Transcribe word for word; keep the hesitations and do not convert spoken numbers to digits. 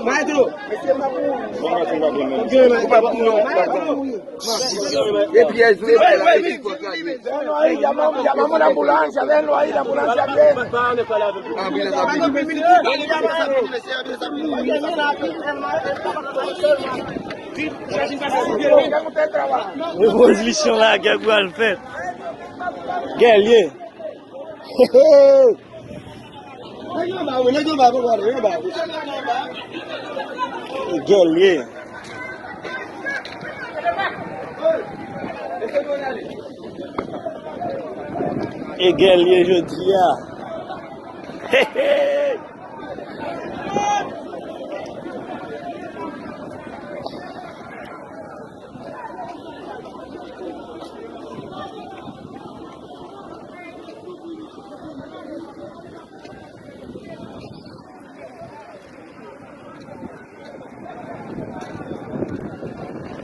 Maestro. Ou pa pou non. Epi, e jwe la, epi, llenlo ahí, llamamos, llamamos la ambulancia, llenlo ahí, la ambulancia viene. Revolisyon lagè pral fèt. Gèlye. Gèlye. E gèlye jodi a.